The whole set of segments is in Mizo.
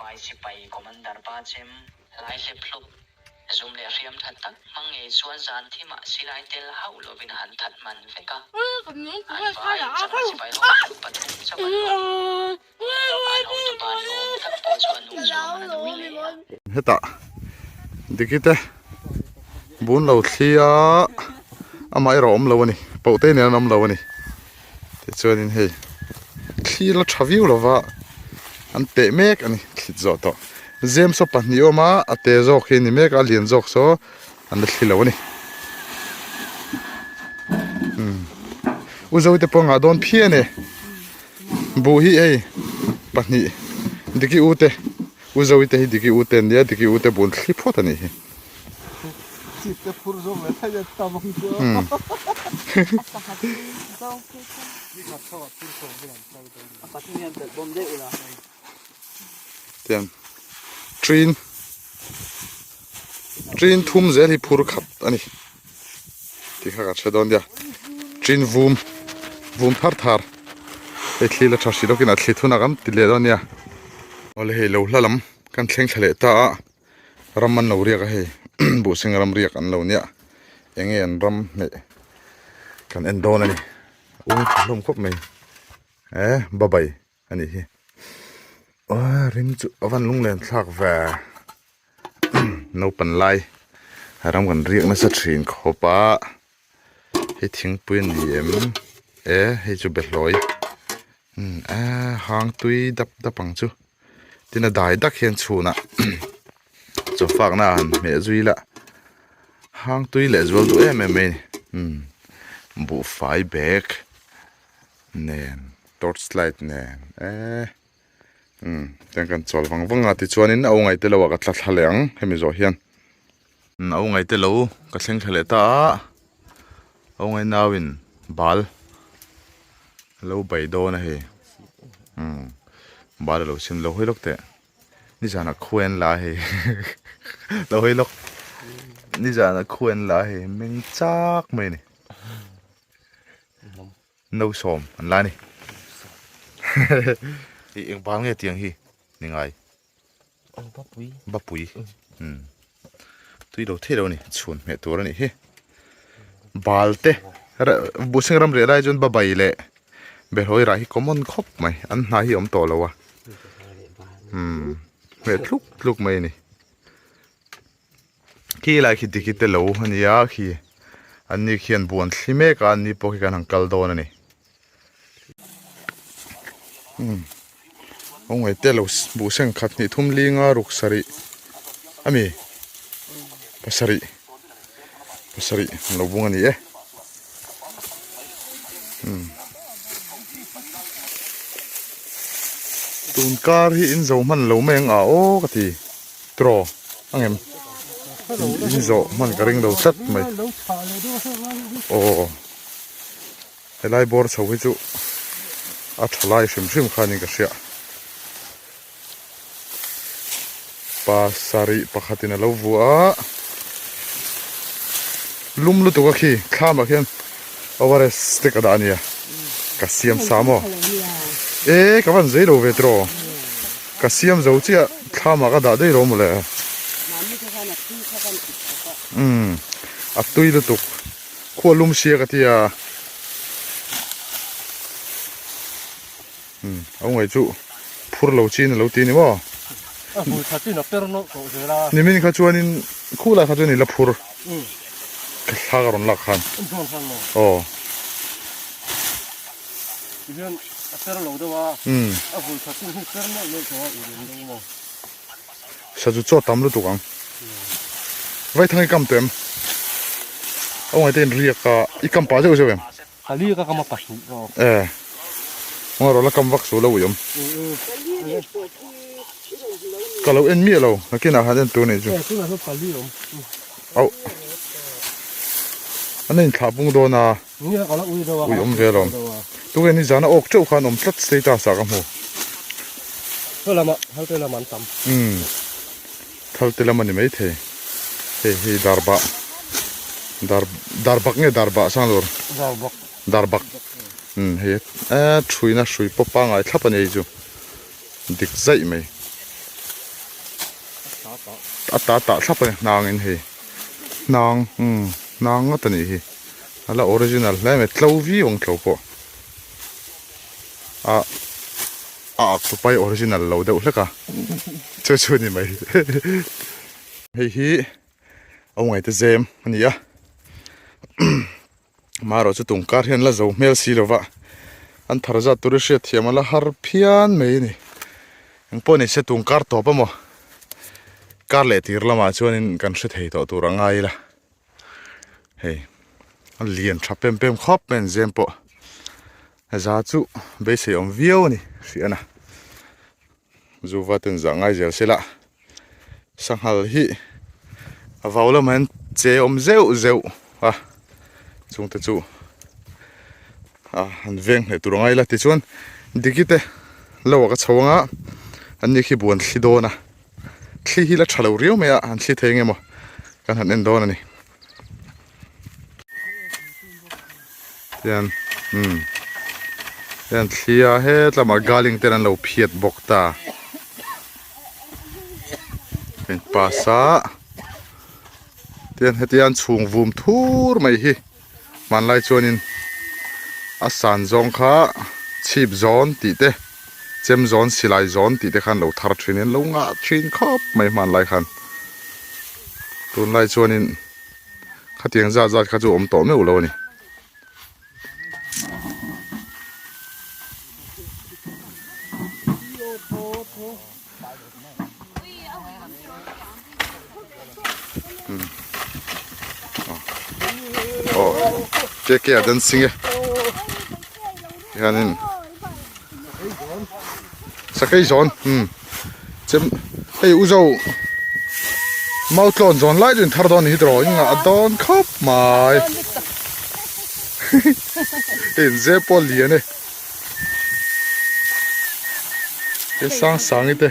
Vai sipai Commander pa chem lai hlep hlawp zum leh hriam tha tak hmang ngei chuan zan thimah silai tel hauh lovin a han that man vek a. An vaiin chakna sipai hotu pathum chauh an awm. An hotupa ni awm tak pawh chu a nung chu a man a nui hle a. Hetah Dikite bun lo thli a amah erawh awm lo a ni Pohte nen an awm lo a ni tichuanin hei thli la tha viau lova an teh mek a ni thlit zawh tawh zem saw pahnih awm a a te zawk hi a ni mek a a lian zawk saw an la thli lo a ni umm u Zote pawh a ngah dawn phian e buh hi hei pahnih Diki u te. U Zoe te hi Diki u te an nia, Diki u te bun thli phawt a nih hi. Chip te phur zawk leh thei a tam ang chu a. Tiang train train thum zel hi phur khat a ni tih kha ka hre dawn nia train vum vum thar thar hei thli la tha hrih lawkin a thli thun a kan ti leh dawn nia awle hei lo hla lam kan thleng thla leh ta a ram an lo riak a hei buhseng ram riak an lo nia eng nge an ram hmeh kan en dawn a ni ung tha hlawm khawp mai e babai a nih hi aw rim chu a van lunglen thlak ve naupan lai ram kan riak nasa thin khawp a hei thingpui a ni em e hei chu behlawi umm a hang tui dap dap ang chu tin a dai dak hian chhunah chaw fakna a han hmeh zui la hang tui leh zual duh em em mai a ni umm buhfai bag. Nen torch light nen eee umm tiang kan chawl vang vang a tichuanin a u ngaih te lo ah ka tla thla leh ang hemi zawh hian a u ngaih te lo ka thleng thla leh ta a a u ngaih nau in bal a lo bai dawn a hei umm bal a lo siam lo hawi lawk teh nizanah khuai an la a hei lo hawi lawk nizanah khuai an la a hei meng chak mai a ni. No sawm an la a ni. Ih eng bal nge tiang hi ni ngai. Aw bapui. Bapui. Umm. Tui lo thei lo a ni chhun hmeh tur a nih hi. Bal te buhseng ram reh lai chuan babai leh behlawi rah hi common khawp mai an hna hi a awm tawh lo a. Umm hmeh tluk tluk mai a ni. Khi lai khi diki te lo a ni a khi an ni khian buan thli mek a an ni pawh khi kan han kal dawn a ni umm aw ngaih te lo buh seng khat hnih thum linga ruk sarih a mi pasarih pasarih an lo bung a ni e umm tun kar hi in zo hman lo mai ang a aw ka ti. Tiraw a ngem in zawh hman ka ring lo tlat mai aw helai bawr chho hi chu a tha lai hrim hrim khanin ka hria pasarih pakhatin a lo vuah a lum lutuk a khi thlamah khian ORS te ka dah a nia ka siam sa maw e ka van zei lo ve tiraw. Ka siam zo chiah thlamah ka dah daih lo mawle. Umm a tui lutuk khua lum sia ka tia. Umm a ungaih chu phur lo chin a lo ti a ni maw. Nimin kha chuanin khulai kha chuan i la phur. Ka thla ka rawn lak khan. Aw. Tihian a per lo deuh a, a vui tha chin hi per neuh neuh tawh a i lem deuh maw? Sa chu chaw tam lutuk ang. Vaithang i kam tawh em? A ungai te in riak a, i kam pah zeuh zeuh em? Ka li ka kam a pahnih zawk. E, unga rawh la kam vak su lo ui awm. Ka lo en miah lo, nakinah han en tur nih chu. E, tunah hian pali awm. Auh. An in thlah pung dawn a. Ui awm ve alawm. Tunge nizan a awk teuh khan awm tlat status ah ka hmu. Umm thal te lam a ni maithei. Hei hi darbah dar darbak nge darbah Sanglur? Darbak. Umm hei e thuina hrui pawp pangngai thlap a ni hei chu. Dik zaih mai. A ta tah thlap a ni hnangin hei hnang umm hnang ngawt a nih hi a la original hle mai tlo viau ang tlo pawh a a ak chu pai original lo deuh hlek a chu chu a ni mai hei hi a ngaite zem a ni a. Marawh chu tungkar hian la zo hmel si lova an thar zat tur hi hriat thiam a la har phian mai a ni. Engpawh ni se tungkar tawp a maw kar leh tir lamah chuanin kan hre thei tawh tur a ngai ila hei a lian tha pem pem khawp mai an zem pawh za chu beisei awm viau a ni hriat a. Zuva ten zah ngai zel se la sanghal hi a vau lamah hian che awm zeuh zeuh a chungte chu a an veng hneh tur a ngai la tichuan diki te lo ah ka chho anga an ni khi buan thli dawn a thli hi la tha lo riau mai a an thli thei eng emaw kan han en dawn a ni. Tian umm hian thli a hetlama galing ten an lo phiat bawk ta heng pass a tian hetiang an chhung vum thur mai hi hmanlai chuanin a san zawng kha chhip zawn tih te chem zawn silai zawn tih te khan lo thar thin in lo ngah thin khawp mai hmanlai khan tunlai chuanin. Khatiang zat zat kha chu awm tawh meuh lo a ni. Aw ke ke a dancing e hianin Sakei zawn umm chem hei u zo mau tlawn zawn lai chu in thar dawn a ni hi tiraw in ngah dawn khawp mai hei in zep pawh a lian e he sang sangi te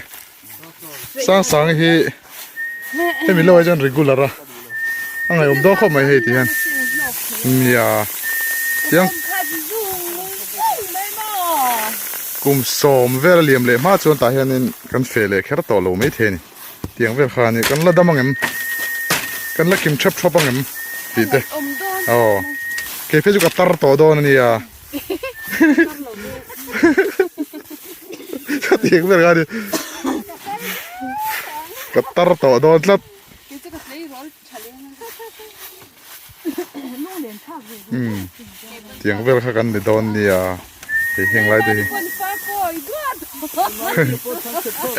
sang sangi hi hemi lo ah chuan regular a a ngaihawm dawn khawp mai hei ti hian nia tiang kum sawm vel a liam leh hma chuan tah hianin kan feh leh kher tawh lo maithei a ni tiang vel kha a ni kan la dam ang em kan la kim thep thawp ang em tih te aw kei phei chu ka tar tawh dawn a nia. Tiang ber kha ni. Ka tar tawh dawn tlat. Umm tiang vel kha kan ni dawn nia hei heng lai te hi.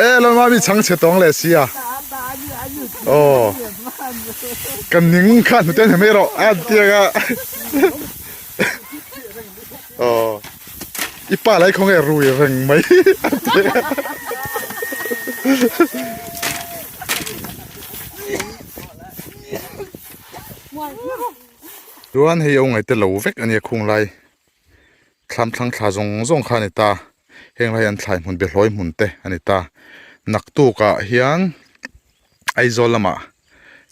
E lawma mi chhang chhe tawng leh sia. Aw kan ning kha hnute hne mai rawh a tiang a. Aw i pa lai khaw nge rui reng mai a ti a. Chuan hei a ngaih te lo vek a nia khung lai thlam thlang thla zawng zawng kha a ni ta heng lai an thlai hmun behlawi hmun te a ni ta naktuk ah hian Aizawl lamah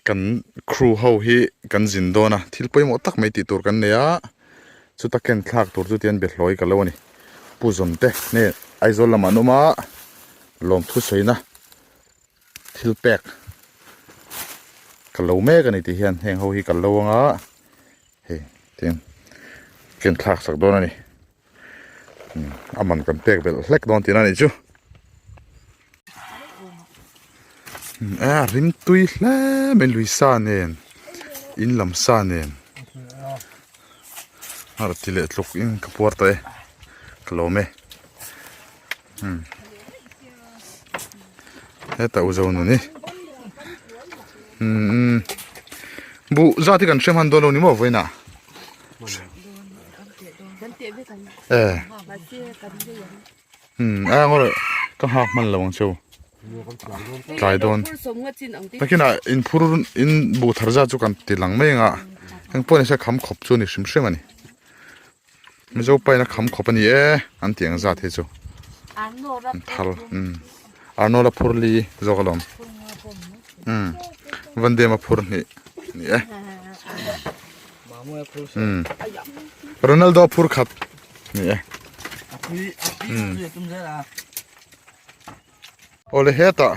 kan crew ho hi kan zin dawn a thil pawimawh tak mai tih tur kan nei a chuta ken thlak tur chu tian behlawi ka lo a ni pu zawn te nge Aizawl lamah an awm a lawmthu sawina thil pek ka lo mek a ni tih hian heng ho hi ka lo anga hei tiang ken thlak sak dawn a ni a man kan pek belh hlek dawn tihna a nih chu. A rim tui hle mai lui sa nen in lam sa nen a rawn ti leh tluk in ka puar tawh e ka lawm e hetah u zo nun hi umm buh zat hi kan hre hman dawn lo ni maw vawiinah. E umm a ngaw leh ka nghak hman lo ang cheu tlai dawn takinah in phur in buh thar zat chu kan ti lang mai anga eng pawh nise kham khawp chu a ni hrim hrim a ni mizo paina kham khawp a ni e an tih ang zat hi chu thar umm arnold a phur li zawk alawm umm vandem a phur hnih a ni e. Umm Ronaldo phur khat ni e. Umm. Awle hetah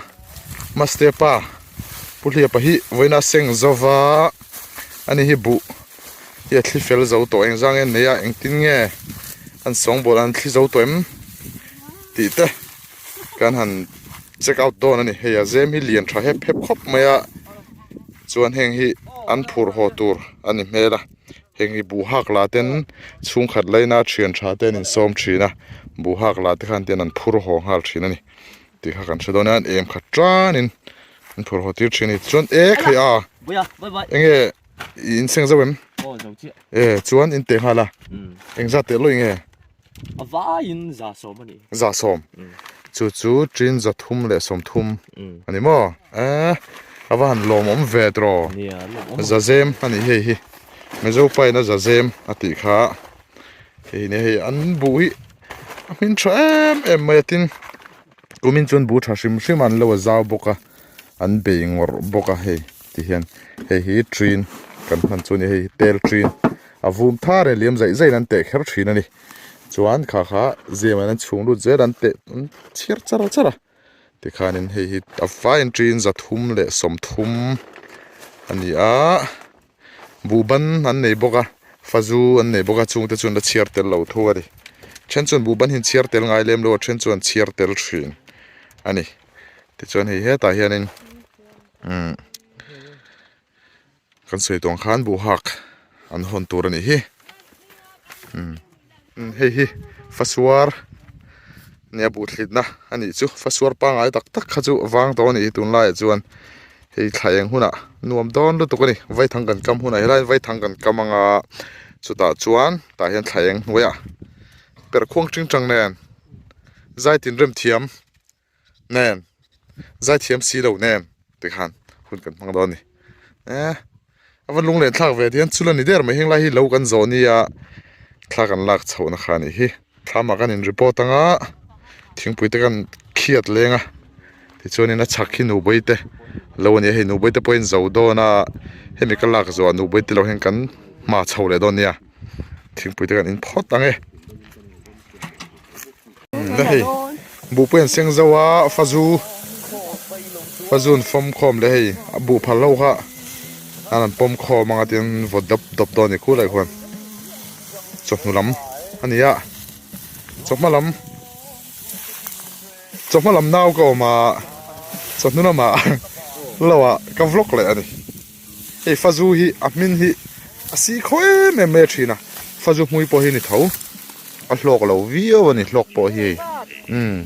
Maste pa. Pu Hliapa hi vawiina seng zova ani hi buh hi a thli fel zo tawh engzang nge nei a engtin nge an sawngbawl an thli zo tawh em tih te kan han check out dawn a ni hei a zem hi lian tha hep hep khawp mai a chuan heng hi an phur haw tur a ni hmel a heng hi buh hak lah ten chhungkhat laina thian tha te an insawm thin a buh hak lah te khan tian an phur haw nghal thin a ni. Tih kha kan hre dawn a, an em khat tanin an phur haw tir thin a ni. Chuan e khai a, enge i inseng zauh em? E chuan in teh nghal a, engzat teh lawih nge? A vaiin 110 a ni. 110? Chu chu tin 300 leh 30 a ni maw? E a va han lawmawm ve tawh. Zazem a nih hei hi, Mizo pain a zazem a tih kha. Hei nia hei an buh hi a hmin tha em em mai a tin kumin chuan buh tha hrim hrim an lo a zau bawk a an bei ngawrh bawk a hei ti hian hei hi train kan hman chu a ni hei hi tel train a vum thar e liam zaih zaih in an teh kher thin a ni chuan kha kha zem an chhung lut zel an teh an chhiar char char a tikhanin hei hi a vaiin train 330 a ni a. Buhban an nei bawk a, fazu an nei bawk a chungte chuan la chhiar tel lo thu a ni. Then chuan buhban hi an chhiar tel ngai lem lo a, then chuan chhiar tel thin a ni. Tichuan hei hetah hianin umm kan sawi tawng khan buhhak an hawn tur a nih hi. Umm hei hi fasuar nia buhthlitna a nih chu fasuar pangngai tak tak kha chu vang tawh a nih hi tunlaiah chuan. Hei thla eng hunah nuam dawn lutuk a ni vaithang kan kam hunah helaiin vaithang kan kam anga chutah chuan tah hian thla eng hnuaiah perhkhuang ting tang nen zai tin rem thiam nen zai thiam si lo nen tikhan hun kan hmang dawn a ni eh a va lunglen thlak ve tihian chul a ni der mai henglai hi lo kan zawh nia thla kan lak chhohna kha a nih hi. Thlamah kan in report anga thingpui te kan khiat leng a tichuanin a chhak hi nubawih te lo a ni a hei nubawih te pawhin zo dawn a hemi ka lak zawh ah nubawih te lo hian kan hma chho leh dawn nia thingpui te kan in phawt ang e la hei buhpui an seng zo a fazu fazu an fawm khawm leh hei a buh phal ho kha an an pawm khawm anga tin vaw dawp dawp dawn a ni khulai khuan. Chawhnu lam a ni a, chawhma lam chawhma lam nau ka awm a, chawhnu lamah lo ah ka vlog leh a ni. Hei fazu hi a hmin hi a si khaw em em mai a thin a, fazu hmui pawh hi a ni tho, a hlawk lo viau a ni hlawk pawh hi hei umm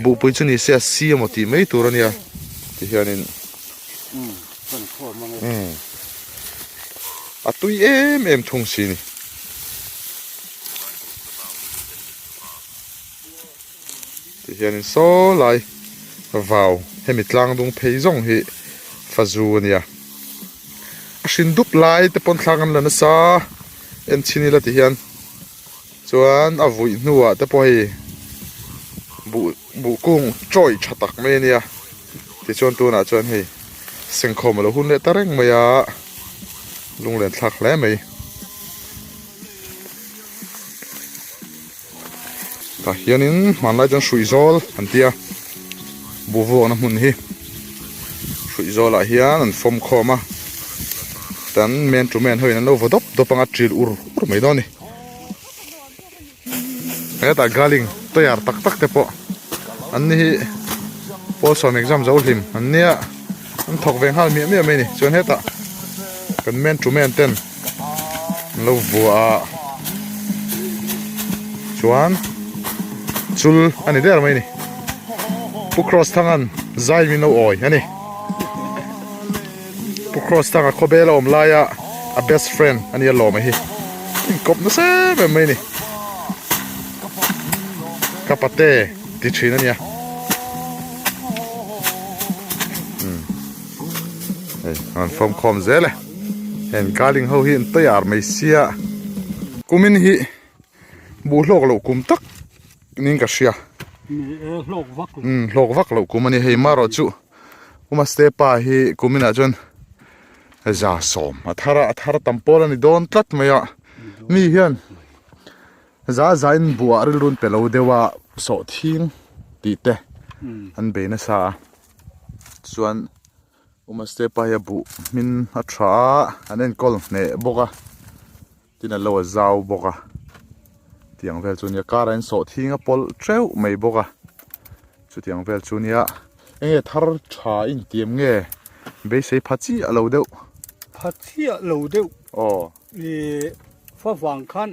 buhpui chu ni se a si emaw tih mai tur a nia tihianin. Umm a tui em em thung si ni. Ti hianin saw lai vau hemi tlang dung phei zawng hi fazu a nia. A hrin dup lai te pawn thlak an la nasa en chhin ila ti hian chuan a vui hnuah te pawh hei buh buh kung chawi tha tak mai a nia tichuan tunah chuan hei sengkhawm a lo hun leh ta reng mai a lunglen thlak hle mai. Tah hianin hmanlai chuan hruihzawl an ti a buh vuakna hmun hi hruihzawlah hian an fawm khawm a tan man to man ho in an lo vaw dawp dawp anga ṭil ur ur mai dawn a ni hetah galing tayar tak tak te pawh an ni hi pawl sawm exam zo hlim an nia an thawk ve nghal miah miah mai a ni chuan hetah kan man to man ten an lo vuah a chuan chul a ni der mai a ni pu cross thang an zai min lo awi a ni pu cross thang a khawbel a awm laia a best friend a nia lawm a hi inkawp nasa em em mai a ni ka pate ti thin a nia. Hei an fawm khawm zel e heng garling ho hi an tayar mai sia kumin hi buh hlawk loh kum tak niin ka hria umm hlawk vak loh kum a ni hei marawh chu kuma stepa hi kuminah chuan 110 a thar a a thar tam pawl a ni dawn tlat mai a mi hian Za zain buah rilrun pe lo deuh a sawhthing tih te an bei nasa a chuan. Umaste pa hi a buh hmin a tha a, an enkawl hneh bawk a, tin a lo a zau bawk a, tiang vel chu nia car ah hian sawhthing a pawlh teuh mai bawk a, chutiang vel chu nia enge thar tha intiam nge beisei pha chiah lo deuh. Pha chiah lo deuh. Aw. Ih favang khan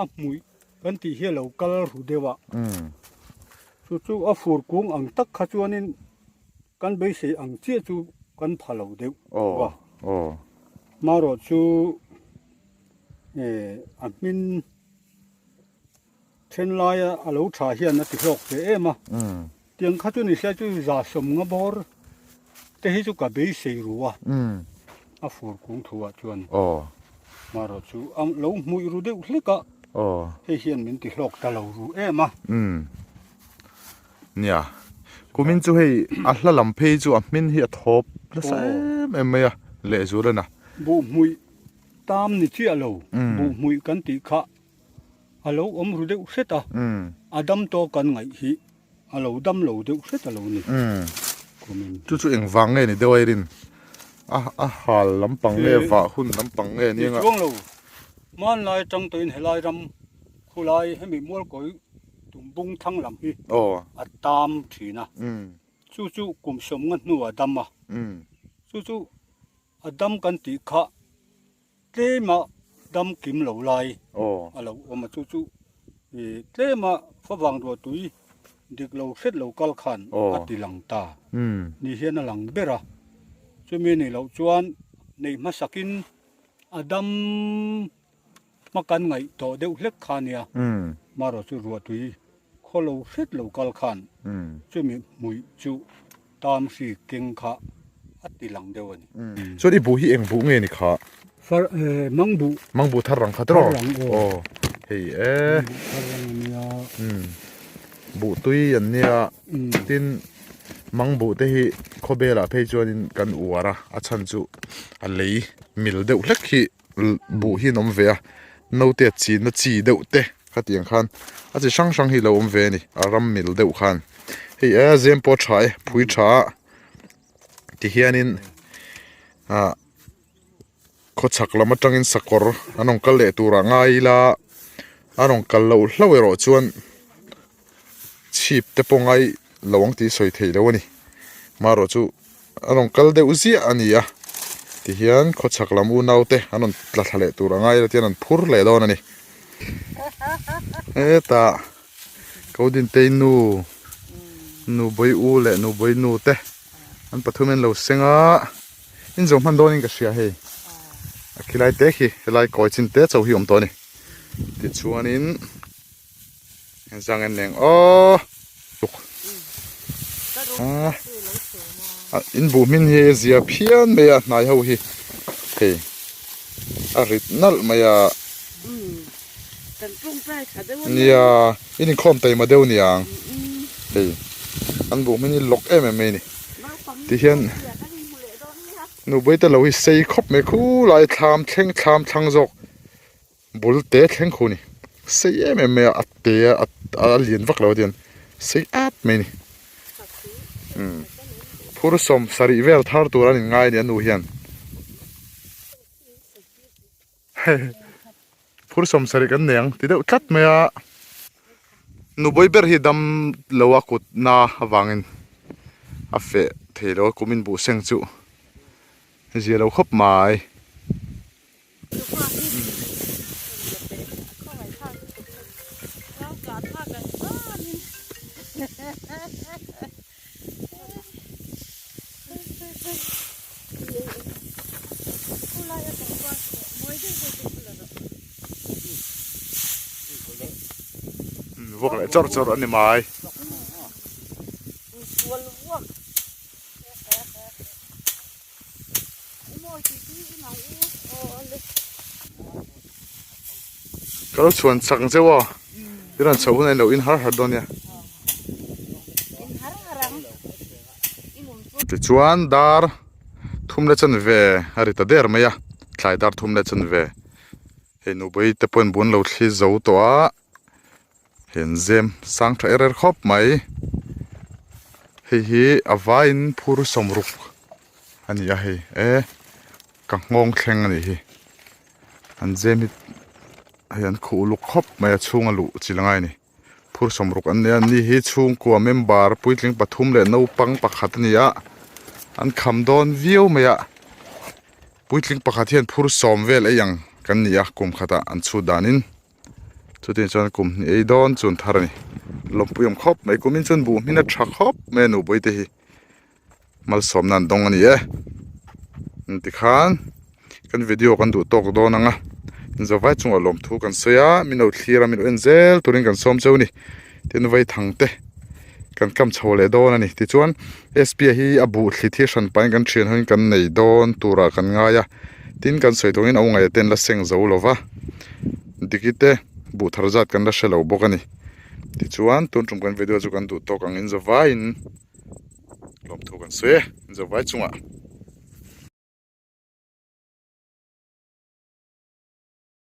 a hmuih kan tih hi a lo kal ru deuh a, chu chu a fur kung ang tak kha chuanin kan beisei ang chiah chu kan pha lo deuh a, marawh chu a hmin then laia a lo tha hian a ti hlawk ve em a, tiang kha chu ni se chu zasawmnga bawr te hi chu ka beisei ru a, a fur kung thu ah chuan marawh chu a lo hmuih ru deuh hlek a, hei hian min ti hlawk ta lo ru em a. Nia, kumin chu hei a hla lam phei chu a hmin hi a thawp nasa em em mai a, lehzual a na. Buh hmuih tam ni chiah lo, buh hmuih kan tih kha a lo awm ru deuh hret a, a dam tawk kan ngaih hi a lo dam lo deuh hret a lo ni kumin. Chu chu eng vang nge ni deuh a i rin? A a hal lampang nge vah hun lampang nge ni anga? Ni chuang lo, hmanlai atang tawhin helai ram khulai hemi mualkawi tumbung thlang lam hi a tam thin a, chu chu kum sawmnga hnuah a dam a, chu chu a dam kan tih kha Tlema dam kim lo lai a lo awm a, chu chu tlema favang ruah tui dik lo hret lo kal khan a ti lang ta ni hian a lang ber a, chumi nih loh chuan neih hmasakin a dam hma kan ngaih tawh deuh hlek kha nia, marawh chu ruah tui khaw lo hret lo kal khan chumi hmuih chu Tam hri keng kha a ti lang deuh a ni. Chuan i buh hi eng buh nge ni kha? Far mang buh. Mang buh thar rang kha tiraw? Thar rang aw. Aw hei e. Mang buh thar rang a nia. Buh tui an nia. Tin mang buh te hi khawbelah phei chuanin kan uar a, a chhan chu a lei mil deuh hlek hi buh hi an awm ve a, naute a chinna chi deuh te khatiang khan a chi hrang hrang hi lo awm ve a ni a ram mil deuh khan hei e zem pawh a tha e phui tha a tihianin ah khawchhak lam atangin sakawr an rawn kal leh turah ngai ila a rawn kal loh hlauh erawh chuan chhip te pawh ngai lo ang tih sawi theih loh a ni marawh chu a rawn kal deuh ziah a ni a tihian khawchhak lam unau te an rawn tla thla leh tur a ngai ila tihian an phur leh dawn a ni hetah Kodintei nu Nubawi u leh Nubawi nu te an pathum in lo seng a in zo hman dawn in ka hria hei a khilai te khi helai kawi chin te chauh hi a awm tawh a ni tichuanin. Zang en neng aw tuk a in buh hmin hi zia phian mai a hnai ho hi hei a rit nalh mai a nia in inkhawm taima deuh niang hei an buh hmin hi lawk em em mai a ni tihian nupui te lo hi sei khawp mai khulai thlam thleng thlam thlang zawk. Bul te thleng khu ni sei em em mai a a te a a lian vak lo a tiang sei at mai a ni umm phur sawm sarih vel thar tur an inngai a ni a nu hian phur sawm sarih kan nei ang ti deuh tlat mai a nubawi ber hi dam lo a kut na avangin a feh thei lo a kum in buh seng chu zia lo khawp mai. Vuak leh chawrh chawrh a ni mai. Ka lo chhuan chak ang cheu aw i rawn chhoh hunah in lo in har har dawn nia tichuan dar thum leh chanve a ri ta der mai a thlai dar thum leh chanve hei nupui te pawhin bun lo thli zo tawh a. Heng zem sang tha er er khawp mai. Hei hi a vaiin phur sawmruk a ni a hei e ka nghawng thleng a nih hi an zem hi hei an khuh uluk khawp mai a chhung a luh chi la ngai a ni phur sawmruk an nia ni hi chhungkua member puitling pathum leh naupang pakhat a ni a an kham dawn viau mai a puitling pakhat hian phur sawm vel ei ang kan ni a kum khatah an chhut danin. Chutiang chuan kum hnih ei dawn chu an thar a ni. Lawmpui awm khawp mai kumin chuan buh hmin a tha khawp mai a nupui te hi malsawmna an dawng a ni e. Tikhan kan video kan duh tawk dawn ang a inzawvai chungah lawmthu kan sawi a min lo thlir a min lo en zel turin kan sawm cheu a ni. Tin vaithang te kan kam chho leh dawn a ni. Tichuan SP hi a buh thli thil hran pahin kan thian hoin kan nei dawn turah kan ngai a. Tin kan sawi tawngin a ungaih te an la seng zo lo va. Diki te buh thar zat kan la hre lo bawk a ni. Tichuan tun tum kan video chu kan duh tawk angin zavaiin lawmthu kan sawi e. Zavai chungah.